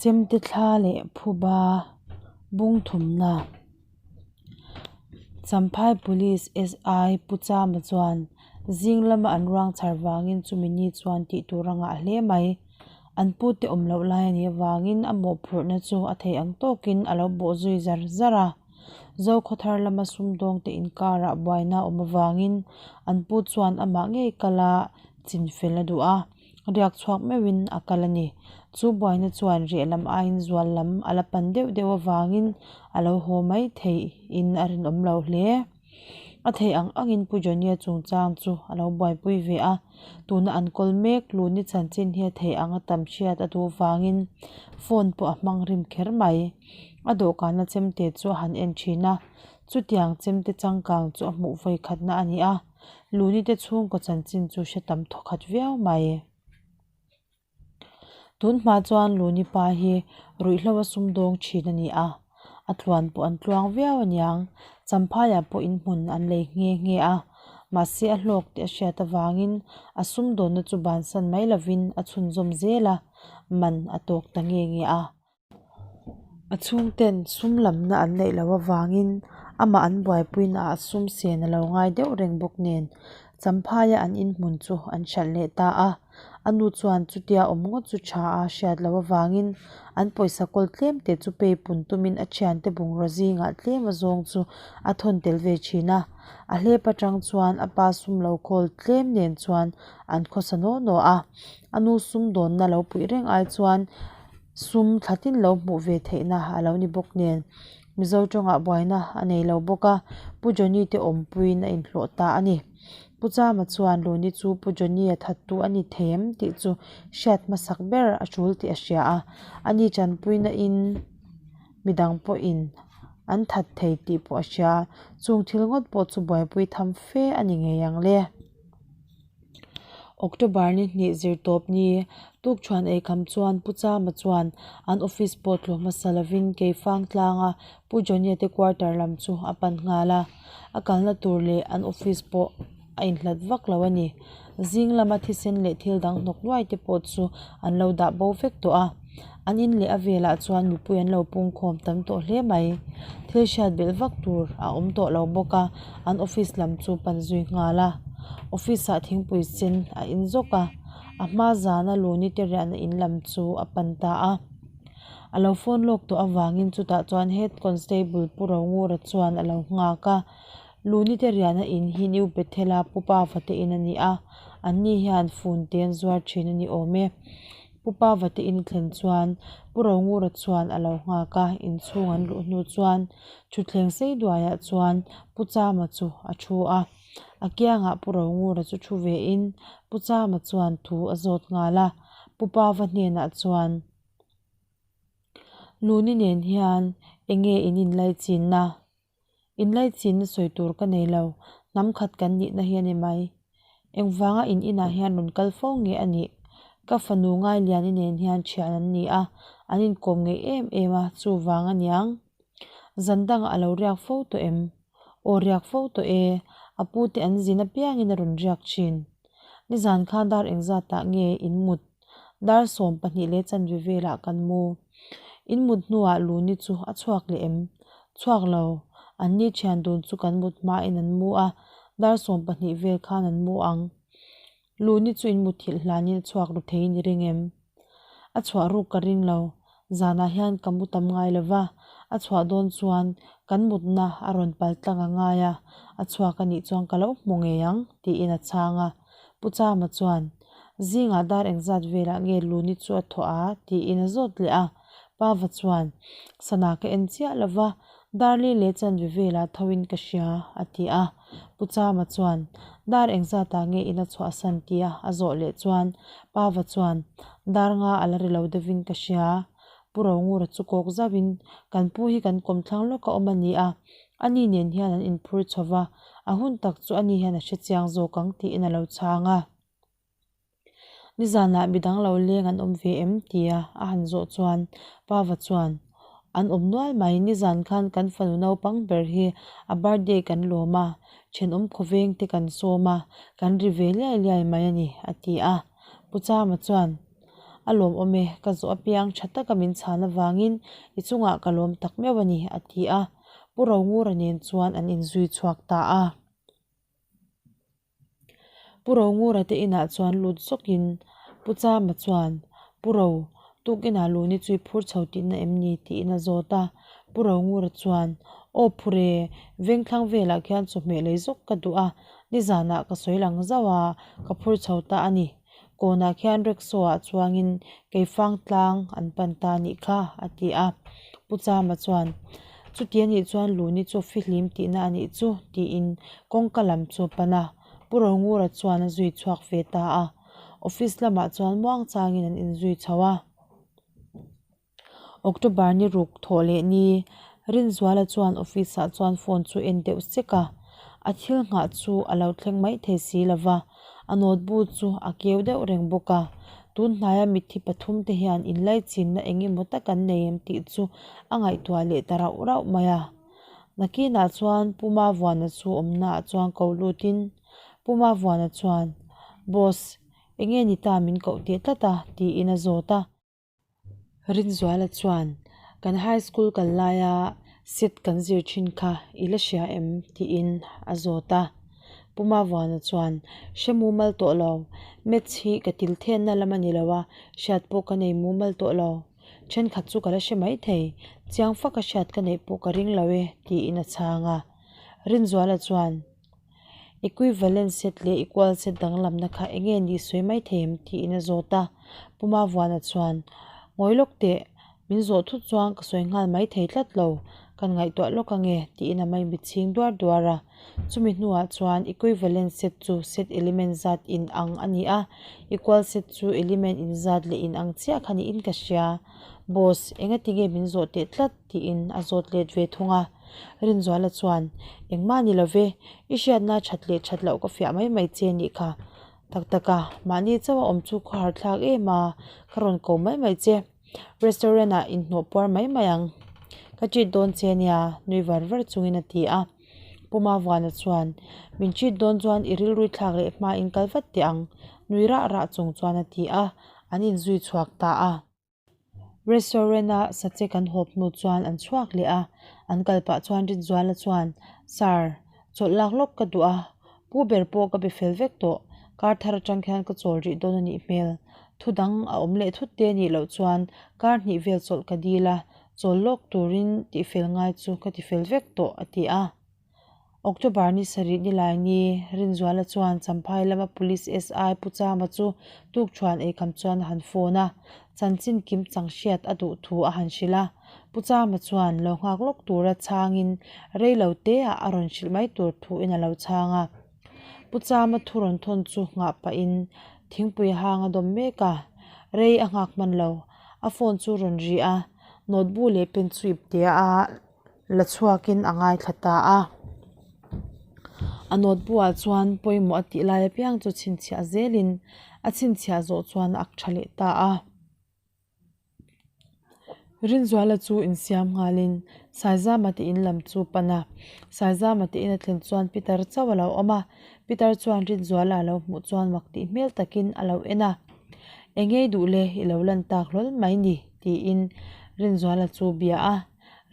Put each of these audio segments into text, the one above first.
Chemte thla leh phuba bung thumna. Champhai Police SI Pu Chama chuan zing lama an ruang chhar vangin chumi ni chuan tih tur a ngah hle mai. An pute awm loh lai a nih avangin a mawhphurhna chu a theih ang tawkin a lo bawh zui zar zar a. Zokhawthar lama sumdawngte inkarah buaina a awm avangin an pu chuan amah ngei kala chinfel a duh a. Riak chhuak meuhin a kal a ni. Chu buaina chuan reh lam aiin zual lam a la pan deuh deuh avangin a lo haw mai theihin a rinawm lo hle. A theih ang angin Pu Johnny-a chungchang chu a lo buaipui ve a, tuna an kawl mek Luni chanchin hi a theih ang a tam hriat a duh vangin phone pawh a hmang rim kher mai. A dawhkana chemte chu a han en thin a, chutiang chemte changkang chu a hmuh vawi khatna a ni a. Luni te chhungkaw chanchin chu hre tam thawkhat viau mai. Tun hma chuan Luni pa hi ruihhlo a sumdawng thin a ni a, a tluan pawh an tluang viau aniang. Champhaiah pawh in hmun an lei nghe nghe a, mahse a hlawk tih a hriat avangin a sumdawnna chu bansan mai lovin a chhunzawm zel a, man a tawk ta nge nge a. A chhungten sum lamna an neih loh avangin amah an buaipuina ah sum sen a lo ngai deuh reng bawk nen Champhaia an inhmun chu an hralh leh ta a. A nu chuan chutia awm ngawt chu tha a hriat loh avangin an pawisa kawl tlem te chu pei pun tumin a thiante bungraw zingah tlem a zawng chu a thawn tel ve thin a. A hlep atang chuan a pa sum lo kawl tlem nen chuan an khawsa naw naw a. A nu sum dawnna lo puih reng ai chuan Sum thla tin lo hmuh ve theihna a lo ni bawk nen Mizo tawngah buaina a nei lo bawk a, Pu Johnny te awmpuiin a inhlawh ta a ni. Pu Chama chuan Luni chu Pu Johnny a thattu a ni thei em tih chu hriat hmasak ber a tul tih a hria a, ani tanpuina in midang pawhin an that thei tih pawh a hria, chung thil ngawt pawh chu buaipui tham fe a ni ngei ang le. October ni hnih zirtawp ni tukṭhuan eikham chuan Pu Chama chuan an office pawh tluah hmasa lovin Keifang tlanga Pu Johnny-a te quarter lam chu a pan nghal a, a kalna tur leh an office pawh a inhlat vak lo a ni. Zing lama thisen leh thil dang hnawk nuai te pawh chu an lo dah bo vek tawh a. An in leh a velah chuan mipui an lo pungkhawm tam tawh hle mai. Thil hriat belh vak tur a awm tawh lo bawk a, an office lam chu pan zui nghal a. Office ah thingpui sen a in zawk a, a hma zana Luni te riahna in lam chu a pan ta a. A lo phone lawk tawh avangin chutah chuan head constable Pu Rongura chuan a lo nghak a. Luni te riahna in hi New Bethel-a Pu Pava te in a ni a, anni hian fun te an zuar thin a ni awm e. Pu Pava te in thlen chuan Pu Rongura chuan a lo nghak a, inchhung an luh hnu chuan thutthleng sei duaiah chuan Pu Chama chu a thu a. A kiangah Pu Rongura chu thu ve in Pu Chama chuan thu a zawt nghal a, Pu Pava hnenah chuan, Luni nen hian enge in inlaichinna? Inlaichinna sawi tur ka nei lo, hnam khat kan nihna hi a ni mai. Engvanga in inah hian rawn kal fo nge a nih? Ka fanu Ngailiani nen hian thian an ni a, an inkawm ngei em em a, chuvang a niang. Zan dangah a lo riak fo tawh em? Aw riak fo tawh e, a pute an zin apiangin a rawn riak thin. Nizan khan dar engzatah nge in mut? Dar 12 leh chanve velah kan mu. In mut hnuah Luni chu a chhuak leh em? Chhuak lo. An ni thian dun chu kan mut hmain an mu a, dar 12 vel khan an mu ang. Luni chu in mutthilh hlanin a chhuak ru thei ni ring em? A chhuah ruk ka ring lo. Zanah hian ka mu tam ngai lo va, a chhuah dawn chuan kan mutna a rawn pal tlang a ngai a, a chhuak a nih chuan ka lo hmu ngei ang, tiin a chhang a. Pu Chama chuan, Zingah dar engzat velah nge Luni chu a thawh a? tiin a zawt leh a. Pava chuan, Sana ka en chiah lo va, dar li leh chanve velah thoin ka hria, a ti a. Pu Chama chuan, Dar engzatah nge ila chhuahsan? tia a zawh leh chuan Pava chuan, Dar nga a la ri lo deuhin ka hria. Pu Rongura chu kawk zauhin, Kan pu hi kan kawmthlang lawka awm a ni a, ani nen hian an inphur chho va, a hun tak chu ani hian a hre chiang zawk ang tiin a lo chhang a. Nizanah midang lo leng an awm ve em? tia a han zawh chuan Pava chuan, An awm nual mai, nizan khan kan fanu naupang ber hi a birthday kan lawm a, thenawm khawveng te kan sawm a, kan ri ve liai liai mai a ni, a ti a. Pu Chama chuan, A lawmawm e, ka zawh apiang tha taka min chhan avangin i chungah ka lawm tak meuh a ni, a ti a. Pu Rongura nen chuan an inzui chhuak ta a. Pu Rongura te inah chuan lut zawkin Pu Chama chuan, Pu Ro, tukinah luni chu i phur chho tihna em ni? tiin a zawt a. Pu Rongura chuan, Aw phur e, vengthlang velah khian chawhmeh lei zawk ka duh a, nizanah ka sawi lang zauh a, ka phur chho ta a ni. Kawnah khian rickshaw ah chuangin keifang tlang an pan ta anih kha, a ti a. Pu Chama chuan, Chuti anih chuan Luni chu fihlim tihna anih chu, tiin kawngka lam chu a pan a. Pu Rongura chuan a zui chhuak ve ta a. Office lamah chuan muangchangin an inzui chho a. October ni ruk thawh leh ni, Rinzuala chuan office ah chuan phone chu en deuh sek a, a thil nghah chu a lo thleng mai thei si lo va, a note bu chu a keu deuh reng bawk a, tun hnaia mitthi pathum te hian inlaichinna eng emaw tak an nei em tih chu a ngaihtuah leh ta rauh rauh mai a. Nakinah chuan Pu Mavuana chu awmna ah chuan ko lutin Pu Mavuana chuan, Boss, enge ni ta min koh teh tlat a? tiin a zawt a. Rinzuala chuan, Kan high school kal laia set kan zir thin kha i la hria em? tiin a zawt a. Pu Mavuana chuan, Hre mumal tawh lo, maths hi ka til thenna lam a ni lo a, hriat pawh ka nei mumal tawh lo. Thenkhat chu ka la hre maithei, chiang faka hriat ka neih pawh ka ring lo e, tiin a chhang a. Rinzuala chuan, Equivalent set leh equal set danglamna kha eng nge nih sawi mai thei em tiin a zawt a. Pu Mavuana chuan, Ngawi lawk teh, min zawh thut chuan ka sawi nghal mai thei tlat lo, kan ngaihtuah lawk ange tiin a maimit chhing duar duar a. Chumi hnuah chuan equivalent set chu set element zat in ang a ni a, equal set chu element in zat leh in ang chiah kha niin ka hria. Boss, engati nge min zawh teh tlat? tiin a zawt let ve thung a. Rinzuala chuan, Engmah ni lo ve, i hriatna that leh that loh ka fiah mai mai che nih kha. Tak tak a, mahni chauh a awm chu khaw har thlak em a, ka rawn ko mai mai che. Restaurant ah inhnawh puar mai mai ang. Ka treat dawn che nia, nui var var chungin a ti a. Pu Mavuana chuan, Min treat dawn chuan i rilru thlak leh hma in kal vat teh ang, nui rah rah chung chuan a ti a, an inzui chhuak ta a. Restaurant a sachek an hawp hnu chuan an chhuak leh a, an kal pah chuan Rinzuala chuan, Sir, chawlh lak lawk ka duh a, pu ber pawh ka be fel vek tawh, kar thar atang khian ka chawl rih dawn a nih hmel, thu dang a awm leh thut te nih loh chuan kar hnih vel chawlh ka dil a, chawl lawk turin tihfel ngai chu ka tifel vek tawh a ti a. October ni sarih nilai ni Rinzuala chuan Champhai lama Police SI Pu Chama chu tukṭhuan eikham chuan a han phone a, chanchin kim chang hriat a duh thu a han hrilh a. Pu Chama chuan lo nghak lawk tura chhangin rei lo teah a rawn hrilh mai tur thuin a lo chhang a. Pu Chama thu rawn thawn chu nghah pahin thingpui hang a dawm mek a, rei a nghak hman lo. A phone chu rawn ri a, note bu leh pen chu ipte a. La chhuakin a ngaithla ta a. A note bu ah chuan pawimawh a tih lai apiang chu chhinchhiah zelin a chhinchhiah zawh chuan a ak tha leh ta a. Rinzuala chu insiam nghalin Saizama te in lam chu pan a. Saizama te in a thlen chuan Peter chauh a lo awm a. Peter chuan Rinzuala a lo hmuh chuan mak tih hmel takin a lo en a. Engei duh le i lo lan tak hlawl mai ni tiin Rinzuala chu bia a.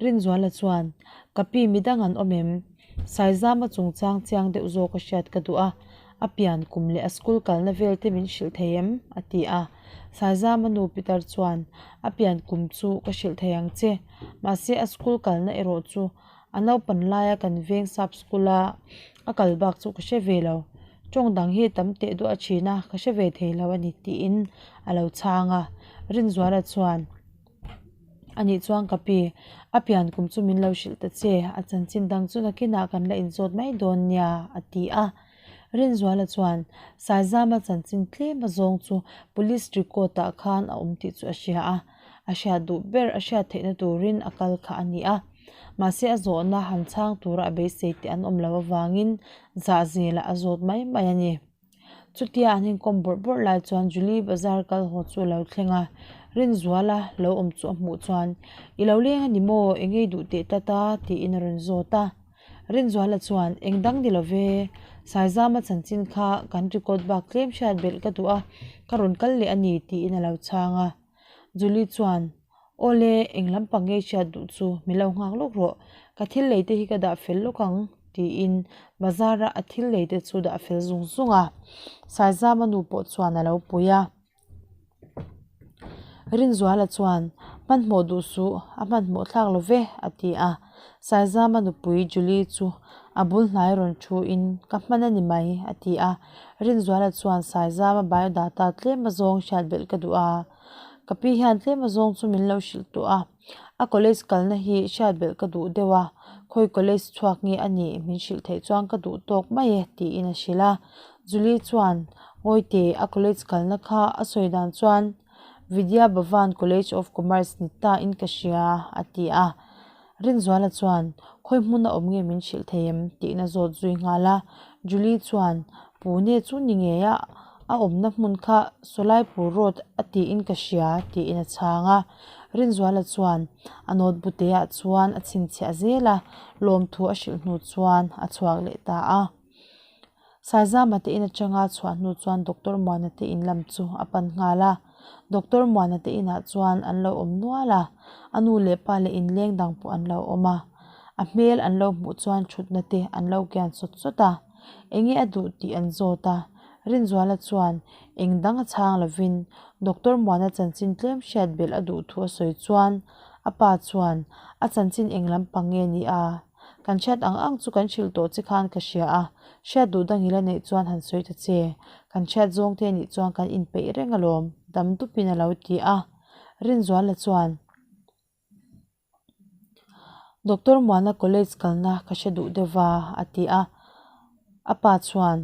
Rinzuala chuan, Ka pi midang an awm em? Saizama chungchang chiang deuh zawk a hriat ka duh a, a pian kum leh a school kalna vel te min hrilh thei em? a ti a. Saizama nu Peter chuan, A pian kum chu ka hrilh thei ang che, mahse a school kalna erawh chu a naupan laia kan veng sap school a a kal bak chu ka hre ve lo. Tawng dang hi tam teh duah a thin a, ka hre ve thei lo a ni tiin a lo chhang a. Rinzuala chuan. A nih chuan ka pi, a pian kum chu min lo hrilh ta che, a chanchin dang chu nakinah kan la inzawt mai dawn nia, a ti a. Rinzuala chuan Saizama chanchin tlem a zawng chu police record ah khan a awm tih chu a hria a, a hriat duh ber a hriat theihna turin a kal kha a ni a. Mahse a zawhna han chhang tura a beisei te an awm loh avangin zahzelah a zawt mai mai a ni. Chutia an inkawm bawrh bawrh lai chuan Julie bazar kal haw chu a lo thleng a, Rinzuala lo awm chu a hmuh chuan, I lo leng a ni maw? Eng ei duh teh tlat a? tiin a rawn zawt a. Rinzuala chuan, Eng dang ni lo ve, Saizama chanchin kha kan record bak tlem hriat belh ka duh a, ka rawn kal leh a ni, tiin a lo chhang a. Julie chuan, Awle, eng lampang nge hriat duh chu min lo nghak lawk rawh, ka thil lei te hi ka dah fel lawk ang, tiin bazar a a thil lei te chu dah fel zung zung a. Saizama nu pawh chuan a lo pui a. Rinzuala chuan, Hmanhmawh duh suh, a hmanhmawh thlak lo ve, a ti a. Saizama nupui Julie chu a bul hnai rawn thu in, Ka hman a ni mai, a ti a. Rinzuala chuan Saizama biodata tlem azawng hriat belh ka duh a. Ka pi hian tlem azawng chu min lo hrilh tawh a. A college kalna hi hriat belh ka duh deuh a, khawi college chhuak nge a nih min hrilh theih chuan ka duh tawk mai e tiin a hrilh a. Julie chuan Ngawite a college kalna kha a sawi dan chuan Vidya Bhavan College of Commerce ni ta in ka hria a ti a. Rinzuala chuan khawi hmun a awm nge min hrilh thei em tiin a zawt zui nghal a. Julie chuan Pune chu ni ngei a, a awmna hmun kha Solaipur Road a tiin ka hria tiin a chhang a. Rinzuala chuan a note te ah chuan a chhinchhiah zel a, lawmthu a hrilh hnu chuan a chhuak leh ta a. Saizama te in atanga chhuah hnu chuan Doctor Muana te in lam chu a pan nghal a. Doctor Muana te inah chuan an lo awm nual a, a nu leh pa leh inleng dang pawh an lo awm a. A hmel an lo hmuh chuan thutna te an lo kian sawt sawt a. Enge a duh tih an zawt a, Rinzuala chuan eng dang a chhang lovin Doctor Muana chanchin tlem hriat belh a duh thu a sawi chuan a pa chuan a chanchin eng lampang nge ni a? Kan hriat ang ang chu kan hrilh tawh che khan ka hria a, hriat duh dang ila neih chuan han sawi ta che. Kan hriat zawng te nih chuan kan inpeih reng alawm, dam dupin a lo ti a. Rinzuala chuan. Doctor Muana college kalna ka hre duh deuh va a ti a. A pa chuan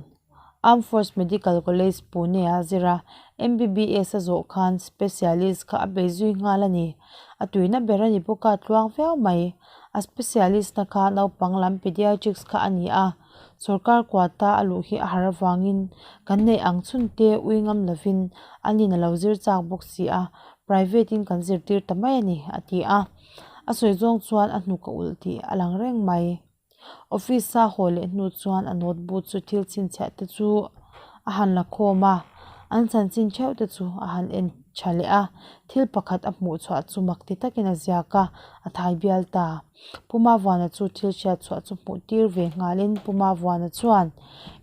Armed Force Medical College Pune a zir a, MBBS a zawh khan specialist kha a bei zui nghal a ni. A tuina ber a ni bawk a, tluang viau mai. A specialist na kha naupang lam pediatrics kha a ni a, sorkar quota a luh hi a har avangin kan neih ang chhun te ui ngam lovin a nin a lo zir chak bawk si a, private in kan zirtir ta mai a ni a ti a. A sawi zawng chuan a hnuk a ulh tih a lang reng mai. Office a haw leh hnu chuan a notebook chu thil chhinchhiah te chu a han la khawm a, an chanchin theuh te chu a han en tha leh a, thil pakhat a hmuh chhuah chu mak ti takin a ziak a, a thai bial ta. Pu Mavuana chu thil hriat chhuah chu hmuh tir ve nghalin Pu Mavuana chuan,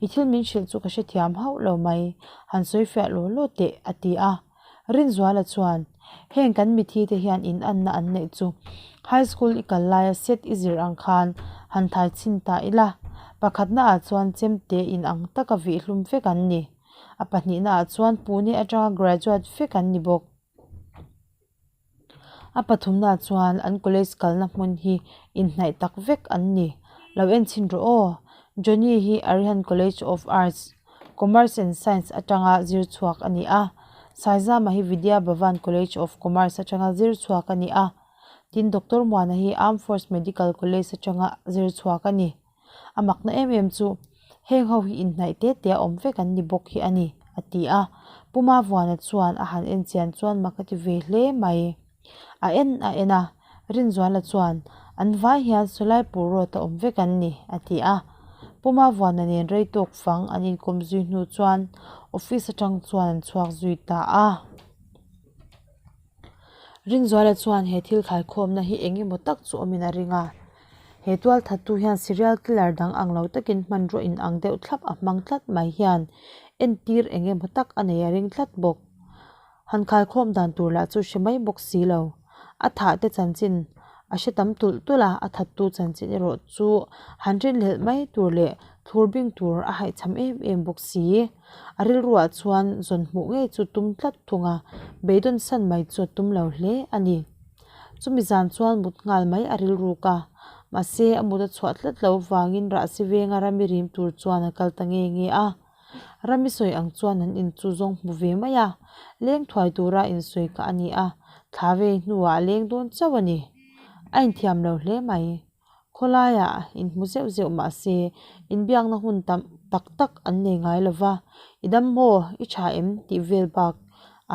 I thil min hrilh chu ka hrethiam hauh lo mai, han sawi fiah law law teh a ti a. Rinzuala chuan, Heng kan mithi te hian in anna an neih chu High School i kal laia set i zir ang khan han thai chhin ta ila. Pakhatna ah chuan chemte in ang taka vih hlum vek an ni. A pahnihna ah chuan Pune atanga graduate vek an ni bawk. A pathumna chuan an college kalna hmun hi inhnaih tak vek an ni. Lo en chhin rawh aw. Johnny hi Arihant College of Arts, Commerce and Science atanga zir chhuak a ni a. Saizama hi Vidya Bhavan College of Commerce atanga zir chhuak a ni a. Tin, Doctor Muana hi Armed Force Medical College atanga zir chhuak a ni. A makna em em chu heng ho hi inhnaih te te a awm vek an ni bawk hi a ni, a ti a. Pu Mavuana chuan a han en chian chuan mak a ti ve hle mai. A en a en a, Rinzuala chuan an vai hian Solaipur road a awm vek an ni, a ti a. Pu Mavuana nen rei tawk fang an inkawm zui hnu chuan office atang chuan an chhuak zui ta a. Rinzuala chuan he thil khaikhawmna hi eng emaw tak chu awmin a ring a. He tualthattu hian serial killer dang ang lo takin hmanraw in ang deuh thlap a hmang tlat mai hian entir eng emaw tak a nei a ring tlat bawk. Han khaikhawm dan tur lah chu hre mai bawk si lo. A thah te chanchin a hre tam tulh tulh a, a thattu chanchin erawh chu han rinhlelh mai tur leh thlur bing tur a haihchham em em bawk si. A rilruah chuan zawn hmuh ngei chu tum tlat thung a, beidawn san mai chu a tum lo hle a ni. Chumi zan chuan mut nghal mai a rilruk a, mahse a mut a chhuah tlat lo vangin rahsi venga rami rim tur chuan a kal ta nge nge a. Rami sawi ang chuan an in chu zawng hmu ve mai a, leng thuai tura insawi kah a ni a, thla vei hnuah a leng dawn chauh a ni. A inthiam lo hle mai. Khawlaiah inhmu zeuh zeuh mah se inbiakna hun tam tak tak an nei ngai lo va, I dam maw? I tha em? tih vel bak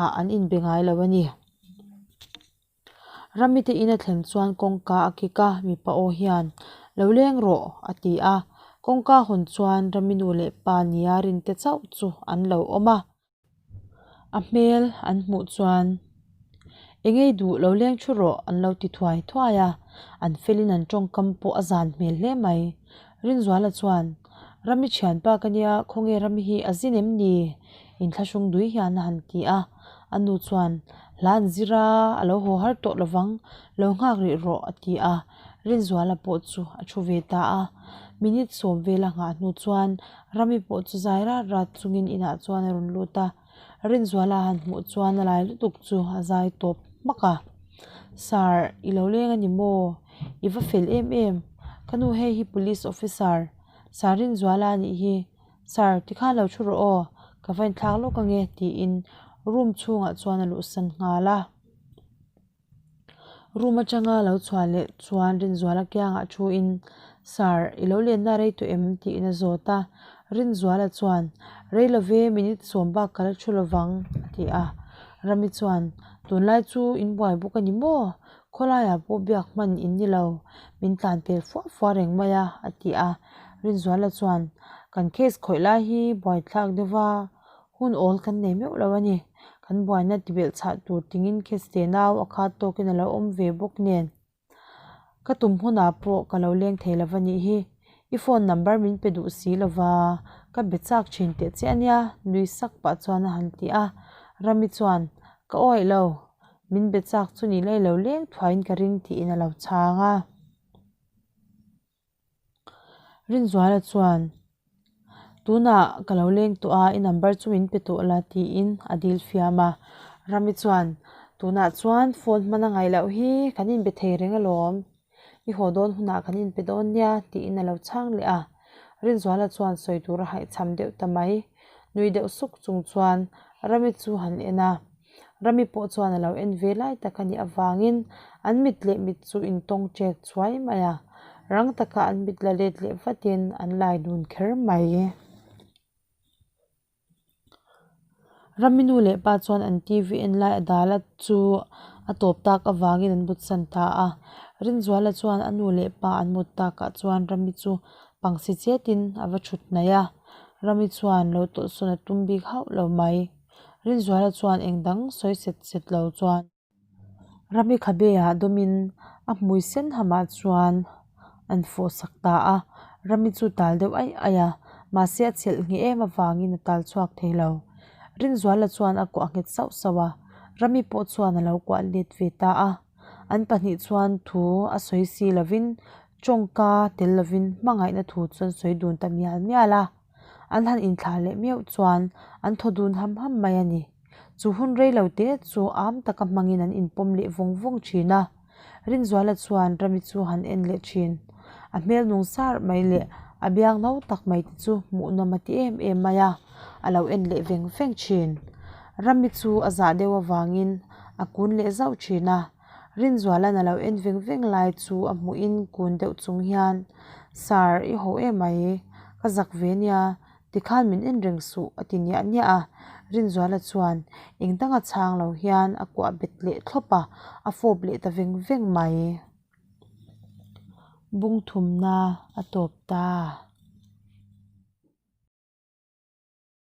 ah an inbe ngai lo a ni. Ramite in a thlen chuan kawngka a kik a, mipa aw hian, Lo leng rawh, a ti a. Kawngka hawn chuan Rami nu leh pa nia rinte chauh chu an lo awm a. A hmel an hmuh chuan, Engei duh lo leng thu rawh, an lo ti thuai thuai a. An felin an tawngkam pawh a zan hmel hle mai. Rinzuala chuan, Rami thianpa ka nia, khawnge Rami hi a zin em ni? Inthlahrung dui hian a han ti a. A nu chuan, Hla an zir a, a lo haw har tawh lovang, lo nghak rih rawh, a ti a. Rinzuala pawh chu a thu ve ta a. Minute sawm vela nghah hnu chuan Rami pawh chu zai rat rat chungin inah chuan a rawn lut a. Rinzuala han hmuh chuan a lai lutuk chu a zai tawp hmak a. Sir, i lo leng a ni maw? I va fel em em. Ka nu hei hi Police Officer Sir Rinzuala a nih hi. Sir, tikhan lo thu rawh aw, ka va inthlak lawk ange tiin room chhungah chuan a luhsan nghal a. Room atanga lo chhuah leh chuan Rinzuala kiangah thuin, Sir, i lo lenna rei tawh em? tiin a zawt a. Rinzuala chuan, Rei love, minute sawm bak ka la thu lovang, a ti a. Rami chuan, Tunlai chu in buai bawk a ni maw? Khawlaiah pawh biak hman in ni lo, min tlan pel fua fua reng mai a, a ti a. Rinzuala chuan, Kan case khawih lai hi buaithlak deuh va, Hun awl kan nei meuh lo a ni. Kan buaina tibelh chhah tur tingin Kheste nau a khat tawkin a lo awm ve bawk nen. Ka tum hunah pawh ka lo leng thei lova nih hi. I phone number min pe duh si lova, ka be chak thin teh che a nia, nui sak pah chuan a han ti a. Rami chuan, Ka awih lo, min be chak chu ni lai lo leng thuaiin ka ring tiin a lo chhang a. Rinzuala chuan, Tunah ka lo leng tawh a, i number chu min pe tawh la tiin a dil fiam a. Rami chuan, Tunah chuan phone hman a ngaih loh hi kan inbe thei reng alawm, i haw dawn hunah kan inpe dawn nia tiin a lo chhang leh a. Rinzuala chuan sawi tur a haihchham deuh ta mai. Nui deuh suk chung chuan Rami chu han en a. Rami pawh chuan a lo en ve lai tak a nih avangin an mit leh mit chu intawng ṭek chuai mai a, rang taka an mit la let leh vatin an lai dun kher mai. Rami nu leh pa chuan an TV en lai a dala chu a tawp tak avangin an mutsan ta a, Rinzuala chuan a nu leh pa an mut takah chuan Rami chu pangsi chetin a va ṭhut hnaih a, Rami chuan lo tawlhsawn a tum bik hauh lo mai. Rinzuala chuan eng dang sawi set set lo chuan Rami khabe ah dawmin a hmui sen hamah chuan an fawh sak ta a, Rami chu tal deuh aih aih a, mahse a chelh ngheh em avangin a tal chhuak thei lo. Rinzuala chuan a kuah nghet sauh sauh a, Rami pawh chuan a lo kuah let ve ta a. An pahnih chuan thu a sawi si lovin tawngka tel lovin hmangaihna thu chu an sawi dun ta mial mial a. An han inthlah leh meuh chuan an thaw dun ham ham mai a ni. Chu hun rei lo te chu am taka hmangin an inpawm leh vawng vawng thin a. Rinzuala chuan Rami chu han en leh thin. A hmel nung sar mai leh a biang no tak mai te chu hmuhnawm a ti em em mai a, a lo en leh veng veng thin. Rami chu a zah deuh avangin a kun leh zauh thin a. Rinzuala'n a lo en veng veng lai chu a hmuhin kun deuh chung hian, Sir, i ho em mai, ka zak ve nia, tikhan min en reng suh a ti niah niah a. Rinzuala chuan eng danga chhang lo hian a kuah bet leh thlawp a, a fawp leh ta veng veng mai. Bung thumna a tawp ta.